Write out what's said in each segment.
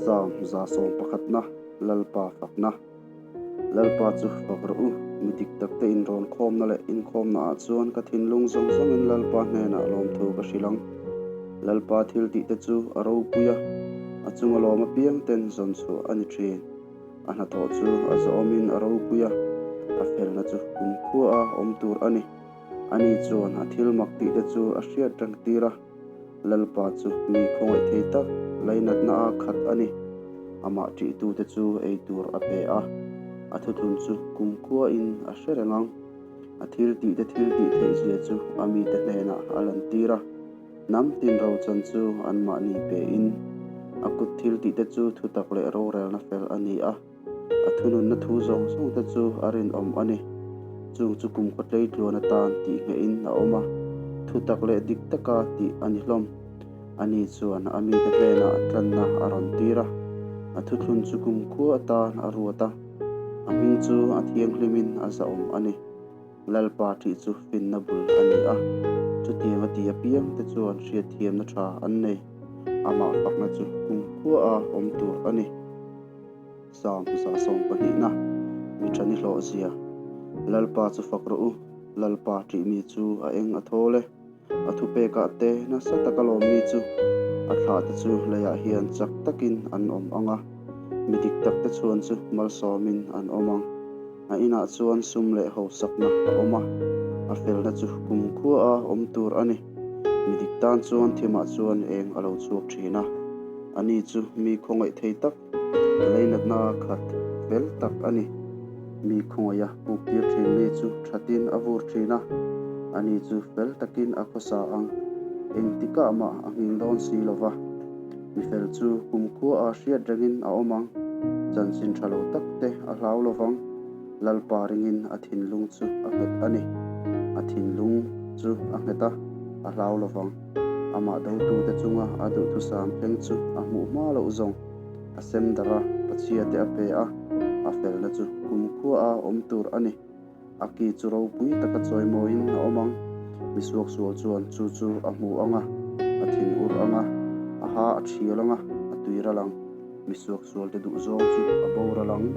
Salm 111 Lalpa fakna Lalpa chu fak rawh u, mi dik takte inrawn khawmna leh inkhawmnaah chuan ka thinlung zawng zawngin Lalpa hnenah lawmthu ka hrilh ang. Lalpa thil tihte chu a ropui a, a chunga lawm apiangten zawn chhuah a ni thin. A hnathawh chu a zawhawmin a ropui a, a felna chu kumkhua a awm tur a ni. Ani chuan a thil mak tihte chu a hriat reng tir a, Lalpa chu mi khawngaih thei tak lainatna a khat a ni. Amah ṭihtute chu ei tur a pe a, a thuthlun chu kumkhuain a hre reng ang. A thil tihte thil tih theihzia chu a mite hnenah a lantir a, hnam tin rochan chu anmahni pein, a kut thil tihte chu thutak leh rorelna fel a ni a. A thununna thu zawng zawng te chu a rinawm a ni. Chung chu kum khaw tlei tluan atan tih nghehin a awm a, thutak leh dik taka tih a ni hlawm. Ani chuan a mite hnenah tlanna a rawn tir a, a thuthlun chu kum khua atan a ruat a, a hming chu a thianghlimin a zahawm a ni. Lalpa ṭih chu finna bul a ni a, chutiang a ti apiang te chuan hriatthiamna ṭha an nei. Amah fakna chu kum khua a awm tur a ni. Salm 112 Mi ṭha ni hlawh zia. Lalpa chu fak rawh u, Lalpa ṭih mi chu a eng a thawl e. A thupekah te nasa taka lawm mi chu a thlah te chu leiah hian chak takin an awm ang a, mi dik tak te chhuan chu malsawmin an awm ang. A inah chuan sum leh hausakna a awm a, a felna chu kumkhua a awm tur a ni. Mi dik tan chuan thimah chuan eng a lo chhuak ṭhin a, ani chu mi khawngaih thei tak Leinatna khat fel tak a ni. Mi khawngaiha puktir thin mi chu thatin a vur thin a, ani chu fel takin a khawsa ang. Engtikah mah a nghing dawn si lo va. Mi fel chu kumkhua a hriat rengin a awm ang. Chanchin tha lo tak te a hlau lo vang. Lalpa ringin a thinlung chu a nghet a ni. A thinlung chu a nghet a, a hlau lo vang. Amah dotute chunga a duhthusam thleng chu a hmuh hma loh zawng. A sem darh a, pachhiate a pe a, a felna chu kumkhua a awm tur a ni. A ki chu ropui taka chawimawiin a awm ang. Misuaksual chuan chu chu a hmu ang a, a thin ur ang a, a ha a thial ang a, a tui ral ang. Misuaksualte duhzawng chu a boral ang.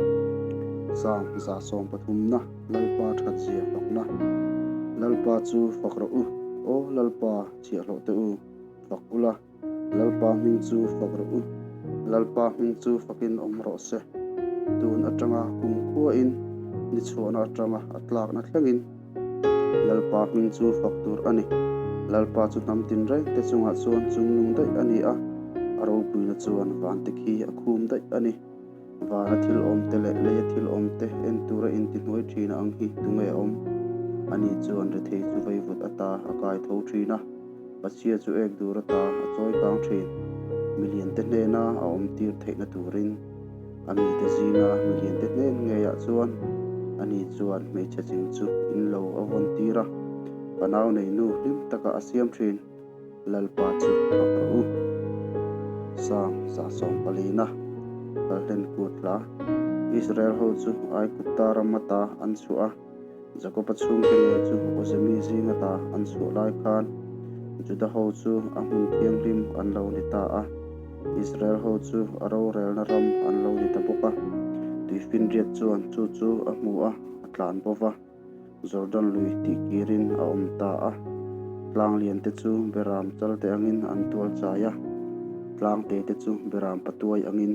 Sang 133 Lalpa thatzia fakna Lalpa chu fak rawh u, Aw Lalpa, chhiahhlawh teh u, fak ula. Lalpa hming chu fak rawh u. Lalpa hming chu fakin awm rawh se. Tun atanga kum khuain ni chhuahna atanga a tlakna thlengin Lalpa hming chu fak tur a ni. Lalpa chu hnam tinreng te chungah chuan chungnung daih a ni a, a ropuina chuan vante khi a khum daih a ni. Vana thil awmte leh leia thil awmte en tura intihnuai thin ang hi tunge a awm? Ani chuan rethei chu veivut ata a kai tho thin a, Pachhia chu ek dur ata a chawi kang thin. Miliante hnena a awm tir theihna turin a mite zinga miliante hnen ngeiah chuan ani chuan hmeichhe ching chu in lo a vawn tir a, fanau nei nu hlim taka a siam thin. Lalpa chu fak rawh u. Sang 114 Kalhlen kut hla Israel ho chu Aigupta ram ata an chhuah a, Jakoba chhungte ngei chu Awzemi zing ata an chhuah lai khan Juda ho chu a hmun thianghlim an lo ni ta a, Israel ho chu a rorelna ram an lo ni ta bawk a. Tuifinriat chuan chu chu a hmu a, a tlan bo va. Jordan lui tih kirin a awm ta a, tlang lian te chu beram chal te angin an tual chai a, tlang te te chu beram patuai angin.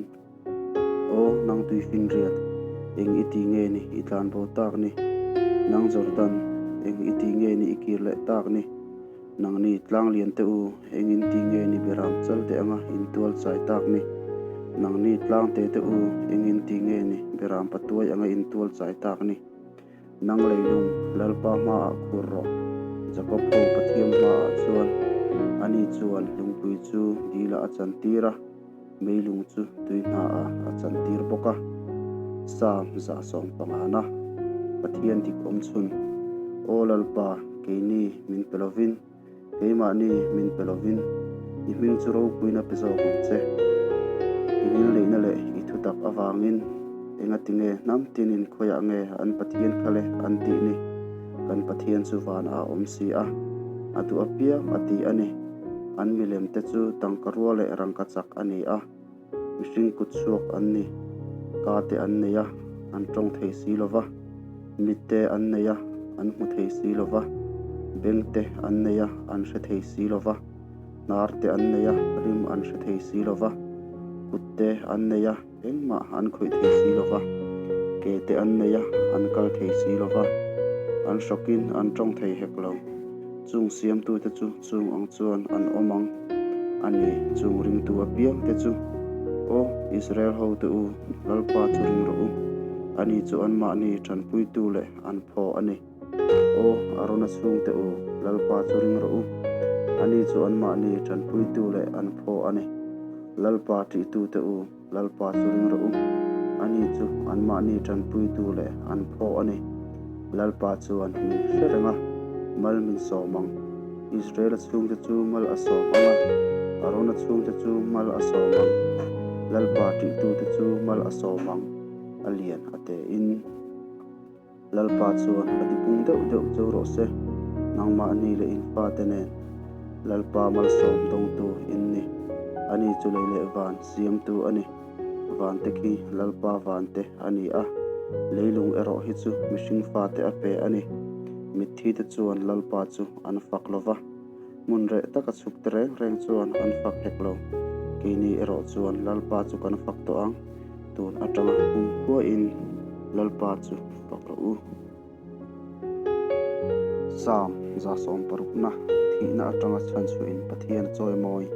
Aw, nang tuifinriat, eng i ti nge ni i tlan bo tak ni? Nang Jordan, eng i ti nge ni i kir leh tak ni? Nangni tlang lian te u, engin ti nge ni beram chal te anga in tual chai tak ni? Nangni tlang te te u, engin ti nge ni beram patuai anga in tual chai tak ni? Nang leilung Lalpa hmaah khur rawh. Jakob ho Pathian hmaah chuan ani chuan lungpui chu dilah a chantir a, meilung chu tui hnaah a chantir bawk a. Salm 115 Pathian dik awm chhun, Aw Lalpa, keini min pe lovin, Keimahni min pe lovin i hming chu ropuina pe zawk ang che. I ngilneihna leh i thutak avangin engatinge hnam tinin khawiah nge an Pathian kha le an tih ni? Kan Pathian chu vanah a awm si a, a duh apiang a ti a ni. An milemte chu tangka rua leh rangka chak a ni a. Mihring kut chhuak an ni. Ka te an nei a, an tawng thei si lo va. Mit te an nei a, an hmu thei si lo va. Beng te an nei a, an hre thei si lo va. Hnar te an nei a, rim an hre thei si lo va. Kut te an nei a, Engmah an khawih thei si lo va, ke te an nei a, an kal thei si lo va, an hrawkin an tawng thei hek lo. Chung siamtute chu chung ang chuan an awm ang a ni, chung ringtu apiang te chu. Aw Israel hote u, Lalpa chu ring rawh u, ani chu anmahni tanpuitu leh an phaw a ni. Aw Arona chhungte u, Lalpa chu ring rawh u, ani chu anmahni tanpuitu leh an phaw a ni. Lalpa ṭihtute u, Lalpa chu ring rawh u, ani chu anmahni ṭanpuitu leh an phaw a ni. Lalpa chuan min hre reng a, mal min sawm ang. Israela chhungte chu mal a sawm ang a, Arona chhungte chu mal a sawm ang. Lalpa ṭihtute chu mal a sawm ang, a lian a tein. Lalpa chuan a tipung deuh deuh cheu rawh se, nangmahni leh in fate nen Lalpa malsawm dawngtu in ni. Ani chu lei leh van siamtu a ni. Vante khi Lalpa vante a ni a, leilung erawh hi chu mihring fate a pe a ni. Mitthite chuan Lalpa chu an fak lo va, hmun reh taka chhuk te reng reng chuan an fak hek lo. Keini erawh chuan Lalpa chu kan fak tawh ang. Tun atanga hum khuain Lalpa chu fak rawh u. Psalm 160na thihna atanga chhanchhuahin Pathian a chawi mawi.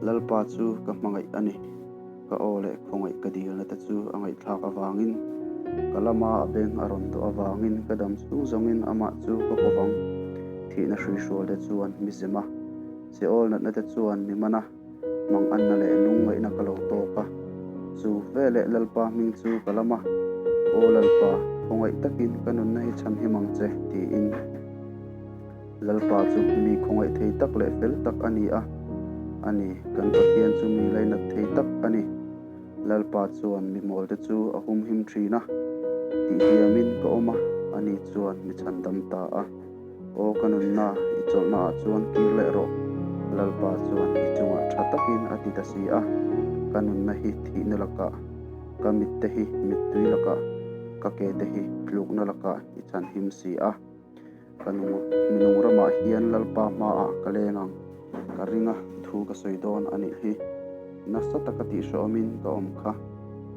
Lalpa chu ka hmangaih a ni. Ka aw leh khawngaih ka dilna te chu a ngaihthlak avangin, ka lama a beng a rawn dawh avangin ka dam chhung zawngin amah chu ka kawvang. Thihna hruihrual te chuan mi zem a, Seol natna te chuan mi man a. Manganna leh lungngaihna ka lo tawk a, chu veleh Lalpa hming chu ka lam a, Aw Lalpa, khawngaih takin ka nunna hi chhanhim ang che, tiin. Lalpa chu mi khawngaih thei tak leh fel tak a ni a, a ni, kan Pathian chu mi lainat thei tak a ni. Lalpa chuan mi mawlte chu a humhim thin a, tihhliamin ka awm a, ani chuan mi chhandam ta a. Aw ka nunna, i chawlhna ah chuan kir leh rawh. Lalpa chuan i chungah tha takin a ti ta si a, ka nunna hi thihna lakah, ka mitte hi mittui lakah, ka ke te hi tlukna lakah i chhanhim si a. Ka nung, mi nung ramah hian Lalpa hmaah ka leng ang, ka ring a, thu ka sawi dawn a nih hi. Nasa taka tihhrehawmin ka awm kha,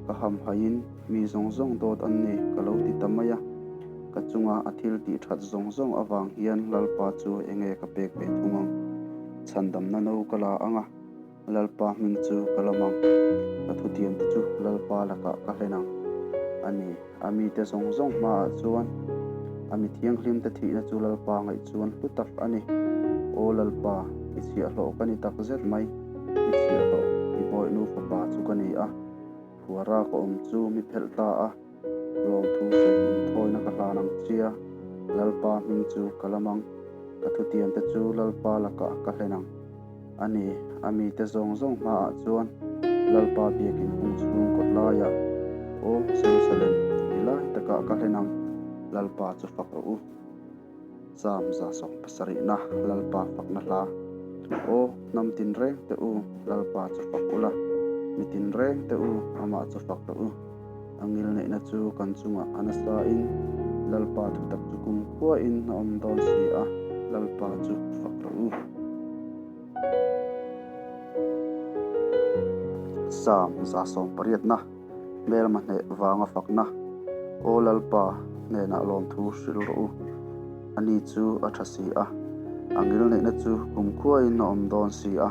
ka hamhaiin mi zawng zawng dawt an ni ka lo ti ta mai a. Ka chunga a thil tih that zawng zawng avang hian Lalpa chu enge ka pek ve thung ang? Chhandamna no ka la ang a, Lalpa hming chu ka lam ang. Ka thutiamte chu Lalpa lakah ka hlen ang a ni. A mite zawng zawng hmaah chuan a mi thianghlimte thihna chu Lalpa ngaih chuan hlu tak a ni. Aw Lalpa, i chhiahhlawh ka ni tak zet mai, i chhiahhlawh, i bawihnu fapa chu ka ni a, phuara ka awm chu mi phelh ta a. Lawmthu sawi inthawina ka hlan ang chia, Lalpa hming chu ka lam ang, ka thutiamte chu Lalpa lakah ka hlen ang. A ni, a mite zawng zawng hmaah chuan Lalpa biakin hung chhung kawt laiah, Aw Jerusalem, i lai takah ka hlen ang, Lalpa chu fak rawh u. Psalm 170na Lalpa fakna hla. Aw, hnam tinreng te u, Lalpa chu fak ula, mi tinreng te u, amah chu fak rawh u. A ngilneihna chu kan chungah a nasain, Lalpa thutak chu kumkhuain a awm dawn si a, Lalpa chu fak rawh u. Psalm 118na Hmelma hneh vanga fakna, Aw Lalpa, hnenah lawmthu hrilh rawh u. Ani chu a tha si a, a ngilneihna chu kumkhuain a awm dawn si a,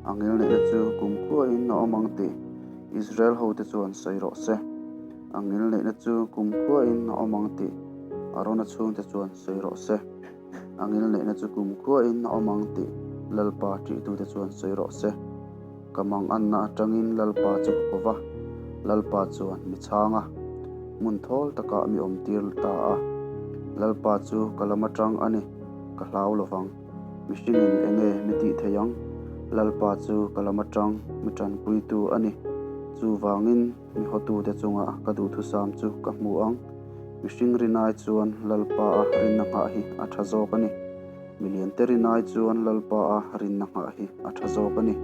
a ngilneihna chu kumkhuain a awm ang tih Israel hote chuan sawi rawh se. A ngilneihna chu kumkhuain a awm ang tih Arona chhungte chuan sawi rawh se. A ngilneihna chu kumkhuain a awm ang tih Lalpa ṭihtute chuan sawi rawh se. Ka manganna atangin Lalpa chu ka ko va, Lalpa chuan mi chhang a, hmun thawl takah mi awmtir ta a. Lalpa chu ka lam atang a ni, ka hlau lo vang. Mihringin enge mi tih thei ang? Lalpa chu ka lam atang mi tanpuitu a ni. Chuvangin mi hawtute chunga ka duhthusam chu ka hmu ang. Mihring rinai chuan Lalpa a rinna nghah hi a tha zawk a ni. Miliante rinai chuan Lalpa a rinna nghah hi a tha zawk a ni.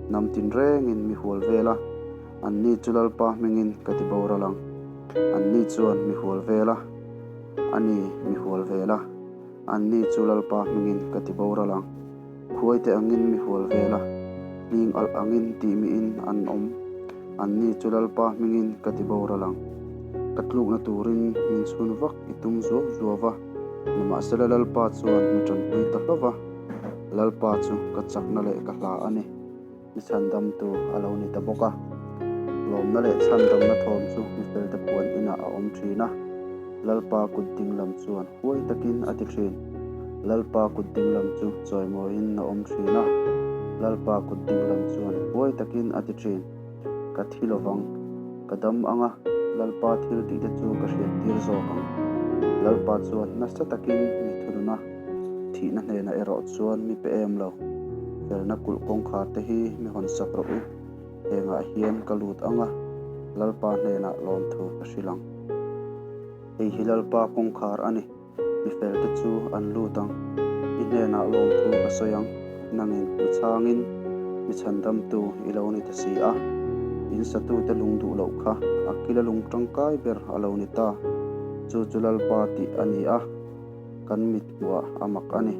Hnam tinrengin mi hual vel a. Anni chu Lalpa hmingin ka ti boral ang. Anni chuan mi hual vel a, a ni, mi hual vel a. Anni chu Lalpa hmingin ka ti boral ang. Khuaite angin mi hual vel a, hling alh angin tih miin an awm. Anni chu Lalpa hmingin ka ti boral ang. Ka tlukna turin min chhun vak i tum zuau zuau va, nimahsela Lalpa chuan mi tanpui ta hlauh va. Lalpa chu ka chakna leh ka hla a ni. Mi chhandamtu a lo ni ta bawk a. Lawmna leh chhandamna thawm chu mifelte puan inah a awm thin a, Lalpa kut dinglam chuan huai takin a ti thin. Lalpa kut dinglam chu chawimawiin a awm thin a, Lalpa kut dinglam chuan huai takin a ti thin. Ka thi lovang, ka dam ang a, Lalpa thil tihte chu ka hriattir zawk ang. Lalpa chuan nasa takin mi thunun a. Thihna hnenah erawh chuan mi pe em lo. Felna kulh kawngkhar te hi mi hawn sak rawh u. Hengah hian ka lut ang a, Lalpa hnenah lawmthu ka hrilh ang. Hei hi Lalpa kawngkhar a ni, mi fel te chu an lut ang. I hnenah lawmthu ka sawi ang, nangin mi chhangin mi chhandamtu i lo ni ta si a. In satute lung duh loh kha a kila lung tangkai ber a lo ni ta. Chu chu Lalpa tih a ni a. Kan mit hmuah a mak a ni.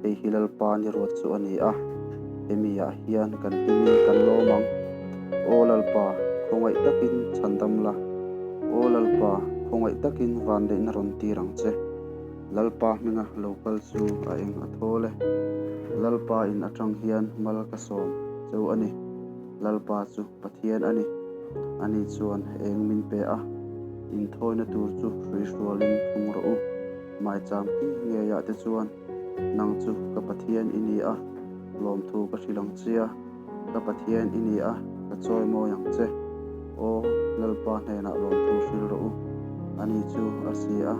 Hei hi Lalpa ni ruat chu a ni a, hemi ah hian kan hlimin kan lawm ang. Aw Lalpa, khawngaih takin chhandam la. Aw Lalpa, khawngaih takin vanneihna rawn tir ang che. Lalpa hminga lo kal chu a eng a thawl e. Lalpa in atang hian mal ka sawm cheu a ni. Lalpa chu Pathian a ni. Ani chuan eng min pe a, inthawina tur chu hruihrualin thlung rawh u. Maicham ki ngeiah te chuan, Nang chu ka Pathian i ni a, lawmthu ka hrilh ang che a, ka Pathian i ni a, ka chawimawi ang che. Aw, Lalpa hnenah lawmthu hrilh rawh u. Ani chu a si a,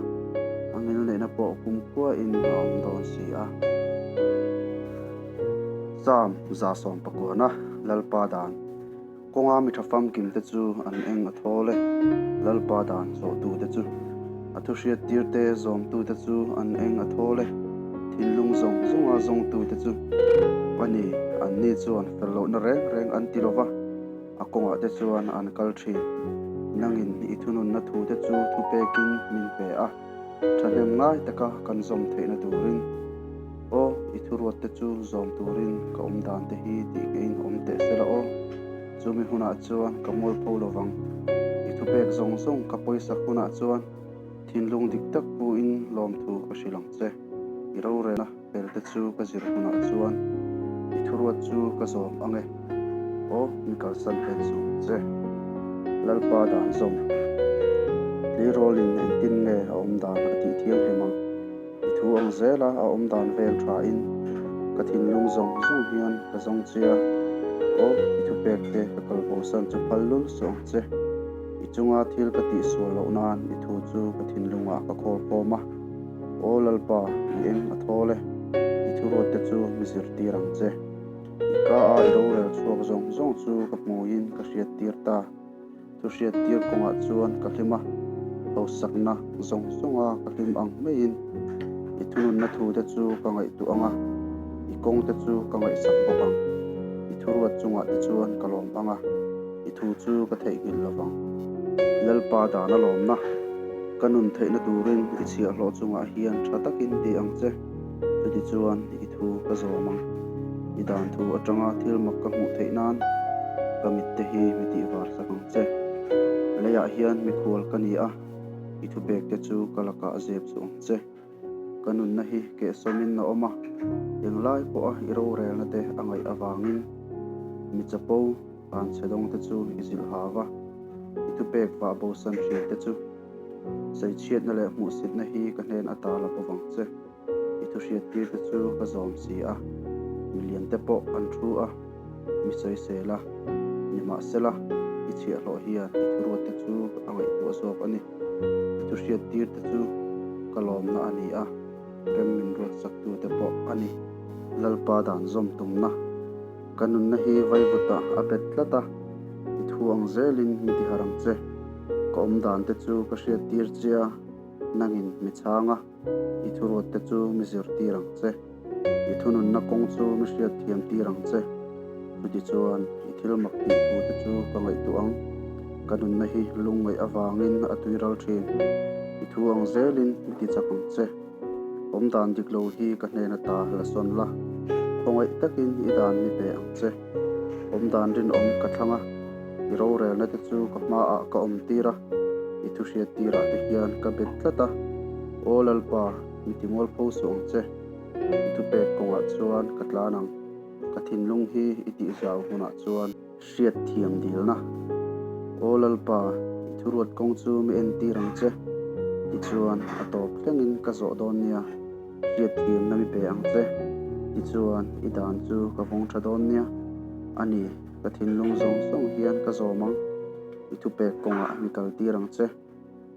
a ngilneihna pawh kumkhuain a awm dawn si a. Psalm 119, Lalpa dan. Kawnga mi tha famkim te chu an eng a thawl e, Lalpa dan zawhtute chu. A thuhriattirte zawmtute chu an eng a thawl e, thinlung zawng zawnga zawngtute chu. A ni, anni chuan fel lohna reng reng an ti lova, a kawngah te chuan an kal thin. Nangin i thununna thute chu thupekin min pe a. Thahnem ngai taka kan zawm theihna turin aw, i thuruatte chu zawm turin ka awm dan te hi tih ngeiin awm teh se la aw. Chumi hunah chuan ka mualpho lovang. I thupek zawng zawng ka pawisak hunah chuan thinlung dik tak puin lawmthu ka hrilh ang che. I rorelna. Pelte chu ka zir hunah chuan i thuruat chu ka zawm ang e. Aw, mi kalsan hlen suh che. Lalpa dan zawm. Tleirawlin engtin nge a awm dan a tih thianghlim ang? I thu ang zela a awm dan vel thain ka thinlung zawng zawng hian ka zawng che a. Aw, i thupekte ka kalbosan chu phal lul suh ang che. I chunga thil ka tihsual loh nan i thu chu ka thinlungah ka khawl khawm a. Aw Lalpa, i eng a thawl e, i thuruatte chu mi zirtir ang che. I ka a i rorel chhuak zawng zawng chu ka hmuiin ka hriattir ta. Thu hriattir kawngah chuan ka hlim a, hausakna zawng zawnga ka hlim ang maiin i thununna thute chu ka ngaihtuah ang a, i kawngte chu ka ngaihsak bawk ang. I thuruat chungah te chuan ka lawm ang a, i thu chu ka theihnghilh lo vang. Lalpa dan a lawmna. Ka nun theihna turin i chhiahhlawh chungah hian tha takin ti ang che. Chutichuan i thu ka zawm ang. I dan thu atanga thil mak ka hmuh theih nan ka mitte hi mi tihvar sak ang che. Leiah hian mikhual ka ni a, i thupekte chu ka lakah zep suh ang che. Ka nunna hi kehsawmin a awm a, englai pawha i rorelna te a ngaih avangin mi chapo an chhe dawngte chu i zilh ha va, i thupek vah bosan hriate chu sawichhiatna leh hmuhsitna hi ka hnen ata la bawk ang che. I thuhriattirte chu ka zawm si a, miliante pawh an thu a, mi sawisel a, nimahsela i chhiahhlawh hian i thuruatte chu a ngaihtuah zawk a ni. I thuhriattirte chu ka lawmna a ni a, rem min ruatsaktute pawh a ni. Lalpa dan zawm tumna ka nunna hi vaivutah a bet tlat a, i thu ang zelin mi tiharh ang che. Ka awm dante chu ka hriattir che a, nangin mi chhang a, i thuruatte chu mi zirtir ang che. I thununna kawng chu mi hriatthiam tir ang che. Chutichuan i. thil mak tih thu te chu ka ngaihtuah ang. Ka nunna hi lungngaih avangin a tuiral thin. I thu ang zelin mi ti chak ang che. Awm dan dik lo hi ka hnen ata la sawn la, khawngaih takin i dan mi pe ang che. Awm dan rinawm ka thlang a, i rorelna te chu ka hmaah ka awm tir a, i thu hriat tirah te hian ka bet tlat a. Aw Lalpa, mi ti mualpho suh ang che. I thupek kawngah chuan ka tlan ang, ka thinlung hi i tihzau hunah chuan. Hriat thiam dilna. Aw Lalpa, i thuruat kawng chu mi entir ang che. Tichuan, a tawp thlengin ka zawh dawn nia. Hriat thiamna mi pe ang che. Tichuan, i dan chu ka vawng tha dawn nia. A ni, ka thinlung zawng zawng hian ka zawm ang. I thupek kawngah mi kaltir ang che.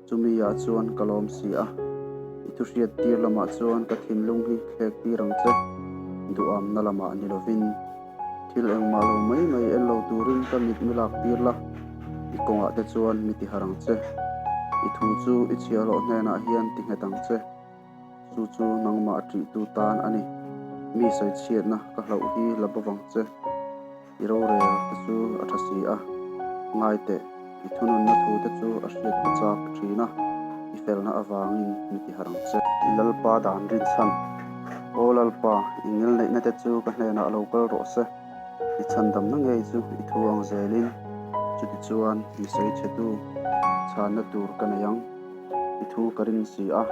Chumi ah chuan ka lawm si a, i thu hriat tir lamah chuan ka thinlung hi thlek tir ang che, duhamna lamah ni lovin. Thil engmah lo mai mai en lo turin ka mit mi lak tir la, i kawngah te chuan mi ti harh ang che. I thu chu i chhiahhlawh hnenah hian ti nghet ang che. Chu chu nangmah ṭihtu tan a ni. Mi sawichhiatna ka hlauh hi la bawk ang che. I rorel te chu a tha si a, ngai teh, i thununna thu te chu a hriat ka chak thin a, i felna avangin mi ti harh ang che. I Lalpa dan rinchhan. Aw Lalpa, i ngilneihna te chu ka hnenah lo kal rawh se, i chhandamna ngei chu i thu ang zelin, chutichuan mi sawichhetu chhanna tur ka nei ang. I thu ka ring si a.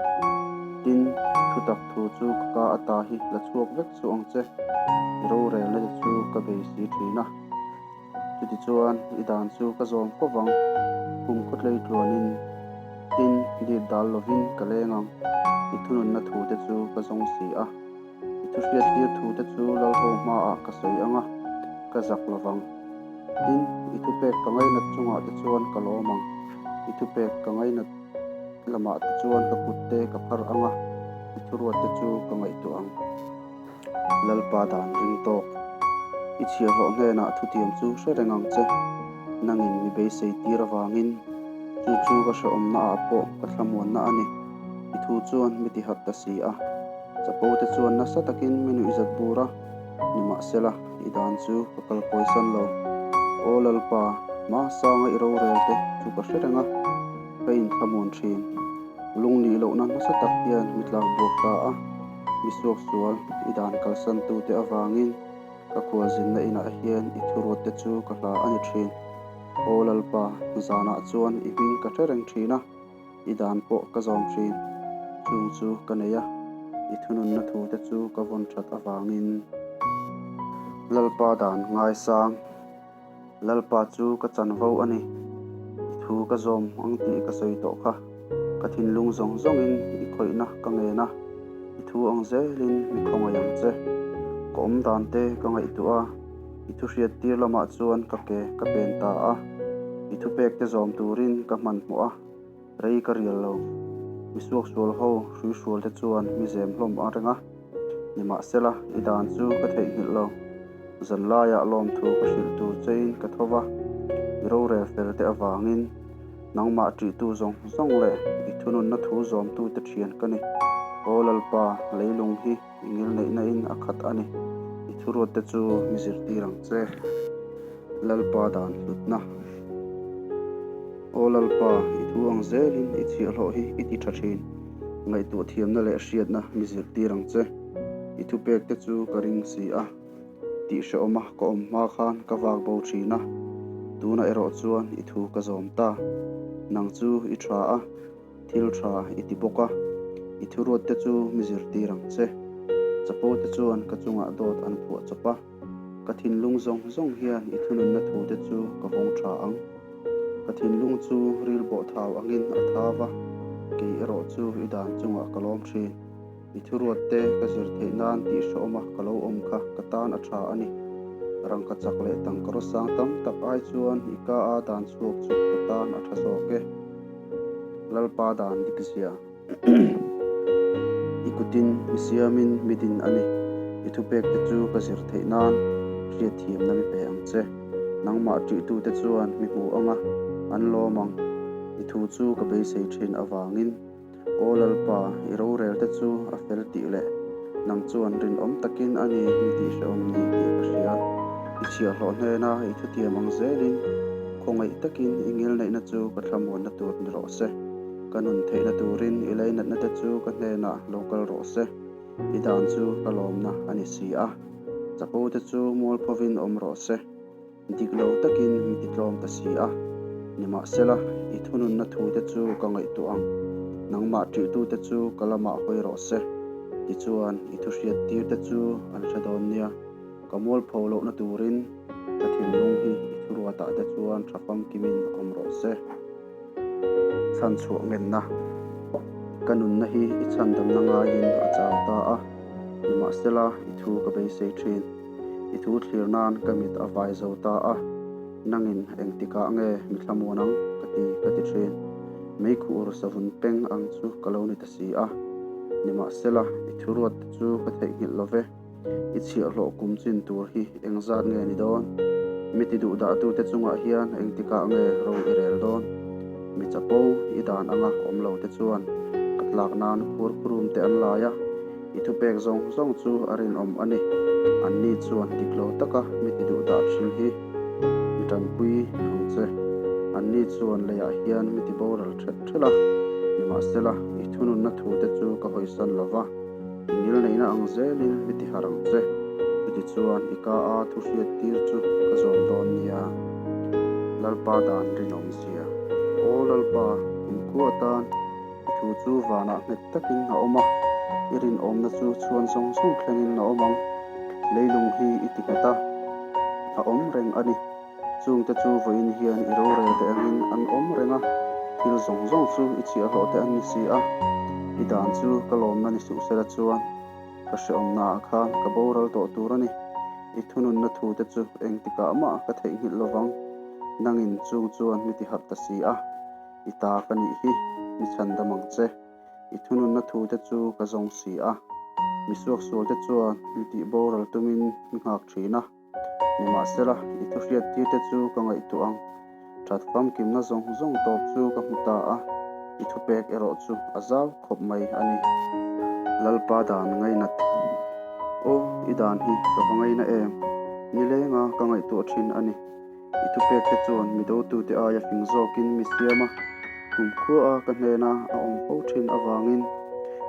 Tin, thutak thu chu ka ka ata hi la chhuak vek suh ang che. I rorelna te chu ka bei si thin a. Chutichuan, i dan chu ka zawm fo vang. Kum khawtlei tluanin, tin, dip dal lovin ka leng ang. I thununna thu te chu ka zawng si a. I thuhriattir thu te chu Lalho hmaah ka sawi ang a, ka zak lo vang. Tin, i thupek ka ngainat chungah te chuan ka lawm ang. I thupek ka ngainat lamah te chuan ka kut te ka phar ang a, i thuruat te chu ka ngaihtuah ang. Lalpa dan ring tawk. I chhiahhlawh hnenah thutiam chu hre reng ang che. Nangin mi beisei tir avangin chu chu ka hrehawmna ah pawh ka thlamuanna a ni. I thu chuan mi ti harh ta si a. Chapo te chuan nasa takin mi nuihzat bur a, nimahsela i dan chu ka kal kawisan lo. Aw Lalpa, hma sanga i rorel te chu ka hre reng a, ka inthlamuan thin. Lungnih lohna nasa tak hian mi tlak buak ta a, mi suaksual i dan kalsan tute avangin ka khualzinna inah hian i thuruat te chu ka hla a ni thin. Aw Lalpa, zanah chuan i hming ka hre reng thin a. I dan pawh ka zawm thin. Chung chu ka nei a, i thununna thu te chu ka vawn that avangin. Lalpa dan ngaisang. Lalpa chu ka chanvo a ni. I thu ka zawm ang tih ka sawi tawh kha. Ka thinlung zawng zawngin i khawihna ka ngen a, i thu ang zelin mi khawngaih ang che. Ka awm dan te ka ngaihtuah a, i thu hriat tir lamah chuan ka ke ka pen ta a, i thupek te zawm turin ka hmanhmawh a. Rei ka rial lo. Mi suaksual ho hruihrual te chuan mi zem hlawm a reng a. Nimahsela, i dan chu ka theihnghilh lo. Zanlaiah lawmthu ka hrilh tur chein ka tho va, i rorel fel te avangin nangmah ṭihtu zawng zawng leh i thununna thu zawmtute ṭhian ka ni. Aw Lalpa, leilung hi i ngilneihna in a khat a ni. I thuruat te chu mi zirtir ang che. Lalpa dan hlutna. Aw Lalpa, i thu ang zelin i chhiahhlawh hi i ti tha thin. Ngaihtuah thiamna leh hriatna mi zirtir ang che. I thupek te chu ka ring si a. Tih hrehawma ka awm hma khan ka vak bo thin a. Tunah erawh chuan i thu ka zawm ta. Nang chu i tha a. Thil tha i ti bawk a, i thuruat te chu mi zirtir ang che. Chapo te chuan ka chungah dawt an phuah chawp a, ka thinlung zawng zawng hian i thununna thu te chu ka vawng tha ang. Ka thinlung chu ril bawh thau angin a thau a, kei erawh chu i dan chungah ka lawm thin. I thuruat te ka zir theih nan tih hrehawma ka lo awm kha ka tan a tha a ni. Rangka chak leh tangkaraw sang tam tak ai chuan i ka a dan chhuak chu ka tan a tha zawk e. Lalpa dan dik zia. I kutin mi siamin mi din a ni. I thupek te chu ka zir theih nan hriatthiamna mi pe ang che. Nangmah ṭihtute chuan mi hmu ang a, an lawm ang. I thu chu ka beisei ṭhin avangin. Aw Lalpa, i rorel te chu a fel tih leh nang chuan rinawm takin a ni mi tih hrehawm ni tih ka hria. I chhiahhlawh hnena i thutiam ang zelin khawngaih takin i ngilneihna chu ka thlamuanna tur ni rawh se. Ka nun theihna turin i leinatna te chu ka hnenah lo kal rawh se. I dan chu ka lawmna a ni si a. Chapo te chu mualphovin awm rawh se. Dik lo takin mi titlawm ta si a. Nimahsela, i thununna thute chu ka ngaihtuah ang. Nangmah ṭihtute chu ka lamah hawi rawh se. Tichuan, i thuhriattirte chu an hre dawn nia. Ka mualpho lohna turin ka thinlung hi i thuruatah te chuan ṭha famkimin awm rawh se. Chhan chhuah ngenna. Ka nunna hi i chhandamna ngaiin a chau ta a, nimahsela i thu ka beisei ṭhin. I thu thlir nan ka mit a vai zo ta a, nangin engtikah nge mi thlamuan ang ka ti ka ti ṭhin. Meikhuh savun peng ang chu ka lo ni ta si a, nimahsela i thuruat te chu ka theihnghilh lo ve. I chhiahhlawh kum chin tur hi engzat nge ni dawn? Mi ti duh dahtute chungah hian engtikah nge ro i rel dawn? Mi chapo i dan anga awm lo te chuan ka tlak nan khur khurum te an lai a, i thupek zawng zawng chu a rinawm a ni. Anni chuan dik lo taka mi ti duh dah thin hi mi tanpui ang che. Anni chuan leiah hian mi ti boral ṭhelh ṭhelh a, nimahsela i thununna thute chu ka hawisan lo va. I ngilneihna ang zelin mi ti harh ang che. Chutichuan i ka a thu hriat tir chu ka zawm dawn nia. Lalpa dan rinawm zia. Aw Lalpa, kumkhua atan i thu chu vanah nghet takin a awm a, i rinawmna chu chhuan zawng zawng thlengin a awm ang. Leilung hi i ti nghet a, a awm reng a ni. Chungte chu vawiin hian i rorel te angin an awm reng a, thil zawng zawng chu i chhiahhlawh te an ni si a. I dan chu ka lawmna ni suh sela chuan ka hrehawmnaah khan ka boral tawh tur a ni. I thununna thu te chu engtikah mah ka theihnghilh lovang, nangin chung chuan mi ti harh ta si a, i ta ka nih hi, mi chhandam ang che. I thununna thu te chu ka zawng si a, mi suaksual te chuan mi tih boral tumin mi nghak thin a. Nimahsela, i thuhriattirte chu ka ngaihtuah ang. That famkimna zawng zawng tawp chu ka hmu ta a, i thupek erawh chu a zau khawp mai a ni. Lalpa dan ngainat. Aw, i dan hi ka va ngaina em? Nilenga ka ngaihtuah thin a ni. I thupekte chuan mi dotute aia fing zawkin mi siam a, kumkhua a ka hnena a awm fo thin avangin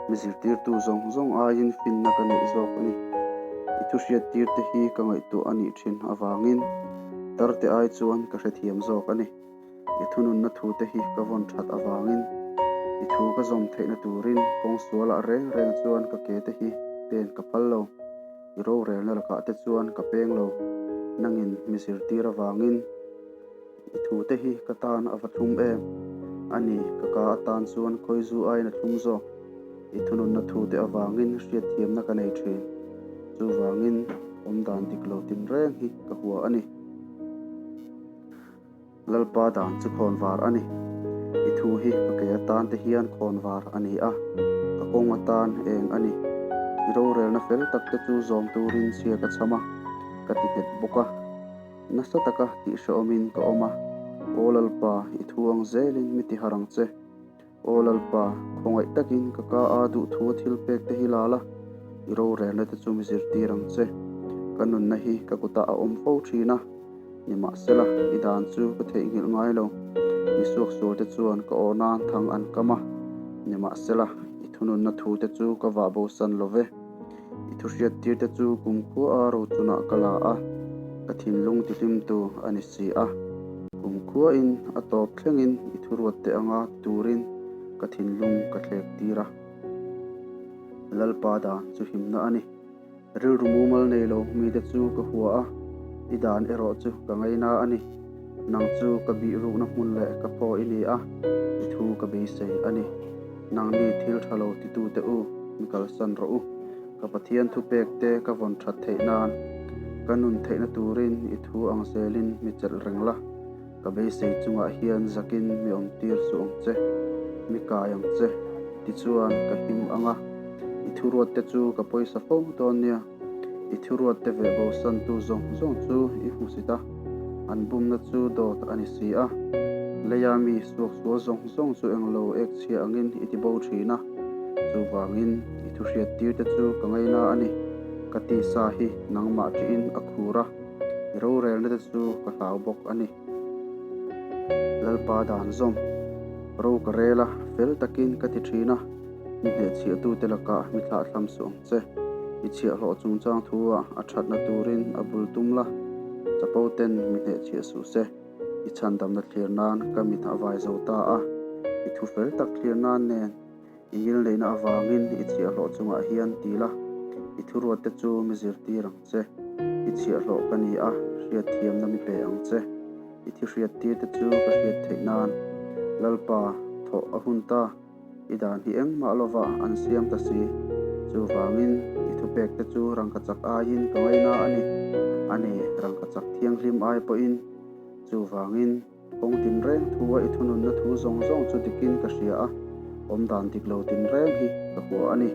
mi zirtirtu zawng zawng aiin finna ka neih zawk a ni. I thuhriattirte hi ka ngaihtuah a nih thin avangin tarte ai chuan ka hrethiam zawk a ni. I thununna thute hi ka vawn that avangin i thu ka zawm theihna turin kawng sualah reng reng chuan ka ke te hi pen ka phal lo. I rorelna lakah te chuan ka peng lo, nangin mi zirtir avangin i thute hi ka tan a va thlum em? A ni, ka ka atan chuan khawizu aiin a thlum zawk. I thununna thute avangin hriatthiamna ka nei thin. Chuvangin awmdan dik lo tinreng hi ka hua a ni. Lalpa dan chu khawnvar a ni. I thu hi ka ke atan te hian khawnvar a ni a, ka kawng atan eng a ni. I rorelna fel tak te chu zawm turin chhia ka chham a, ka ti nghet bawk a. Nasa taka tihhrehawmin ka awm a, Aw Lalpa, i thu ang zelin mi ti harh ang che. Aw Lalpa, khawngaih takin ka ka a duhthu a thil pek te hi la la, i rorelna te chu mi zirtir ang che. Ka nunna hi ka kutah a awm fo thin a, nimahsela i dan chu ka theihnghilh ngai lo. Mi suaksual te chuan ka aw nan thang an kam a, nimahsela i thununna thu te chu ka vah bosan lo ve. I thuhriattir te chu kumkhua a rochunah ka la a, ka thinlung tihlimtu a ni si a. Kumkhuain a tawp thlengin i thuruat teh anga turin ka thinlung ka thlek tir a. Lalpa dan chu himna a ni. Rilru mumal nei lo mite chu ka hua a, i dan erawh chu ka ngaina a ni. Nang chu ka bihrukna hmun leh ka phaw i ni a, i thu ka beisei a ni. Nangni thil tha lo titute u, mi kalsan rawh u. Ka Pathian thupek te ka vawn that theih nan, ka nun theihna turin i thu ang zelin mi chelh reng la. Ka beisei chungah hian zakin mi awm tir suh ang che, mi kai ang che, tichuan ka him ang a, i thuruat te chu ka pawisa fo dawn nia. I thuruat te veh bosantu zawng zawng chu i hmusit a, an bumna chu dawt a ni si a. Leia mi suaksual zawng zawng chu englo ek chhia angin i ti bo thin a, chuvangin i thuhriat tir te chu ka ngaina a ni. Ka tisa hi nangmah ṭihin a khur a. I rorelna te chu ka hlau bawk a ni. Lalpa dan zawm, ro ka rel a, fel takin ka ti thin a, mi hnehchhiahtute lakah mi thlahthlam suh ang che. I chhiahhlawh chungchang thu-ah a thatna turin a bul tum la, chapo ten mi hnehchhiah suh se. I chhandamna thlir nan ka mit a vai zo ta a, i thu fel tak thlir nan nen i ngilneihna avangin i chhiahhlawh chungah hian ti la, i thuruatte chu mi zirtir ang che. I chhiahhlawh ka ni a, hriatthiamna mi pe ang che. I thi hriattirte chu ka hriat theih nan Lalpa thawh a hun ta. I dan hi engmah lovah an siam ta si. Chuvangin, i thupekte chu rangkachak aiin ka ngaina a ni. A ni, rangkachak thianghlim ai pawhin. Chuvangin, kawng tinreng thua i thununna thu zawng zawng chu dikin ka hria a, awmdan dik lo tinreng hi ka hua a ni.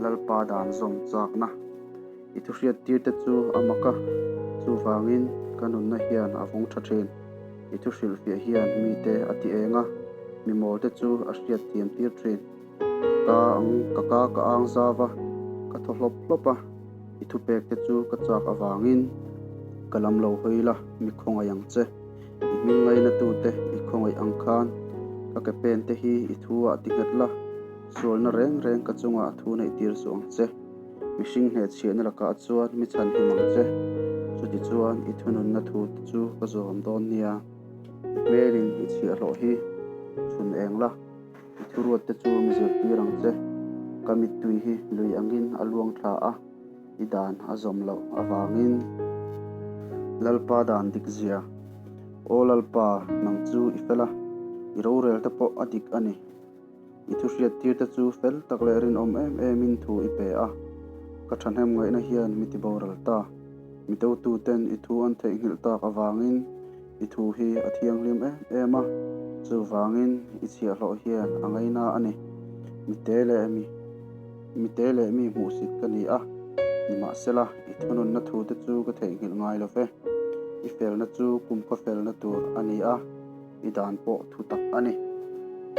Lalpa dan zawm chakna i thuhriattirte chu a mak a, chuvangin ka nunna hian a vawng tha thin. I thu hrilhfiah hian mite a ti eng a, mi mawlte chu a hriat thiam tir thin. Ka ang ka ka ka ang zau a, ka thaw hlawp hlawp a, i thupekte chu ka chak avangin ka lam lo hawi la, mi khawngaih ang che. I hming ngainatute i khawngaih ang khan ka ke pente hi i thu ah ti nghet la, sualna reng reng ka chungah thu neih tir suh ang che. Mihring hnehchhiahna lakah chuan mi chhanhim ang che. Chutichuan i thununna thu te chu ka zawm dawn nia. I hmelin i chhiahhlawh hi chhun eng la, i thuruat te chu mi zirtir ang che. Ka mittui hi lui angin a luang thla a, i dan a zawm loh avangin. Lalpa dan dik zia. Aw Lalpa, nang chu i fel a, i rorel te pawh a dik a ni. I thuhriattir te chu fel tak leh rinawm em emin thu i pe a, ka thahnem ngaihna hian mi ti boral ta. Mi dotuten i thu an theihnghilh tak avangin i thu hi a thianghlim em em a, chuvangin i chhiahhlawh hian a ngaina a ni. Mi te leh mi mi te leh mi hmuhsit ka ni a, nimahsela i thununna thu te chu ka theihnghilh ngai lo ve. I felna chu kumkhaw felna tur a ni a. I dan pawh thu tak a ni.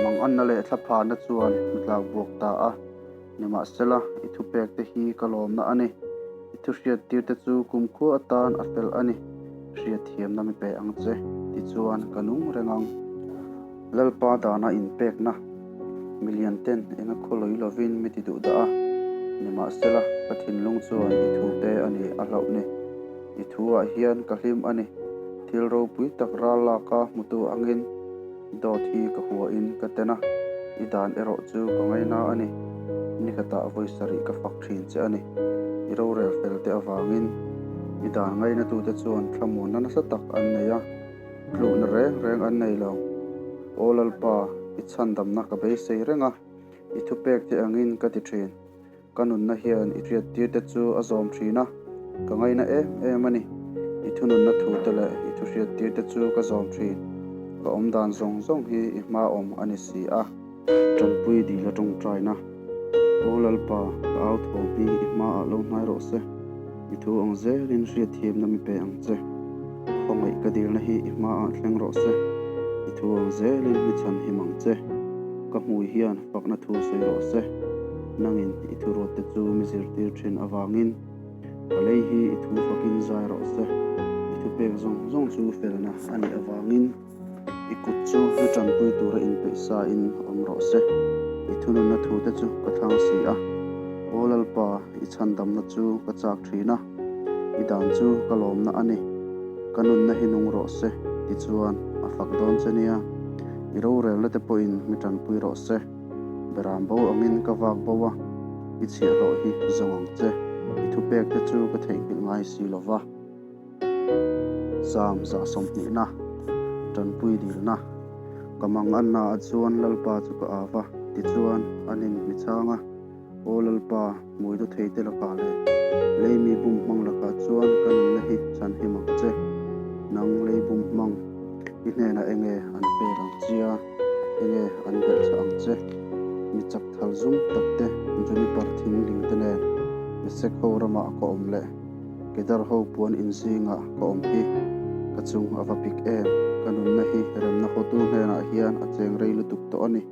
Manganna leh thlaphana chuan mi tlak buak ta a, nimahsela i thupek te hi ka lawmna a ni. I thuhriattir te chu kumkhua atan a fel a ni. Hriatthiamna mi pe ang che, tichuan ka nung reng ang. Lalpa dana inpekna, Milian ten enga khawlawi lovin mi ti duh dah a, nimahsela ka thinlung chuan i thute a ni a hlauh ni. I thu ah hian ka hlim a ni. Thil ropui tak ral lak a hmutu angin dawt hi ka hua in ka ten a, i dan erawh chu ka ngaina a ni. Nikhatah vawi sarih ka fak thin che a ni. I rorel fel te avangin i dan ngainatute chuan thlamuanna nasa tak an nei a, tluhna reng reng an nei lo. Aw Lalpa, i chhandamna ka beisei reng a, i thupek te angin ka ti thin. Ka nunna hian i hriattir te chu a zawm thin a, ka ngaina em em a ni. I thununna thu te leh i thuhriattir te chu ka zawm thin. Ka awm dan zawng zawng hi i hma awm a ni si a. Tanpui dil a tawngtaina. Aw Lalpa, ka au thawm hi i hmaah lo hnai rawh se. I thu ang zelin hriatthiamna mi pe ang che. Khawngaih ka dilna hi i hmaah thleng rawh se. I thu ang zelin mi chhanhim ang che. Ka hmui hian fakna thu sawi rawh se. Nangin i thuruatte chu mi zirtir thin avangin ka lei hi i thu fakin zai rawh se. I thupek zawng zawng chu felna a nih avangin i kut chu mi tanpui tura inpeih sa in awm rawh se. I thununna thute chu ka thlang si a. Aw Lalpa, i chhandamna chu ka chak thin a, i dan chu ka lawmna a ni. Ka nunna hi nung rawh se, tichuan a fak dawn che nia. I rorelna te pawhin mi tanpui rawh se. Beram bo angin ka vak bo a, i chhiahhlawh hi zawng ang che. I thupek te chu ka theihnghilh ngai si lo va. Sam zah sawmhnihna, tanpui dilna, ka manganna ah chuan Lalpa chu ka av a, tichuan an in mi chhang a. Aw Lalpa, hmui du thei te lakah leh lei mi bum hmang lakah chuan ka nunna hi chhanhim ang che. Nang lei bum hmang, i hnenah enge an pek ang chia, enge an belhchhah ang che. Mi chak thal zum tak te, juniper thing ling te nen Mesek ho ramah ka awm leh Kedar ho puan in zingah ka awm hi ka chung a va pik em. Ka nunna hi remna hotu hnenah hian a cheng rei lutuk tawh a ni.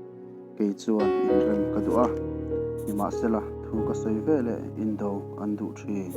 Kei chuan inrem ka duh a, nimahsela thu ka sawi ve leh indo an duh thin.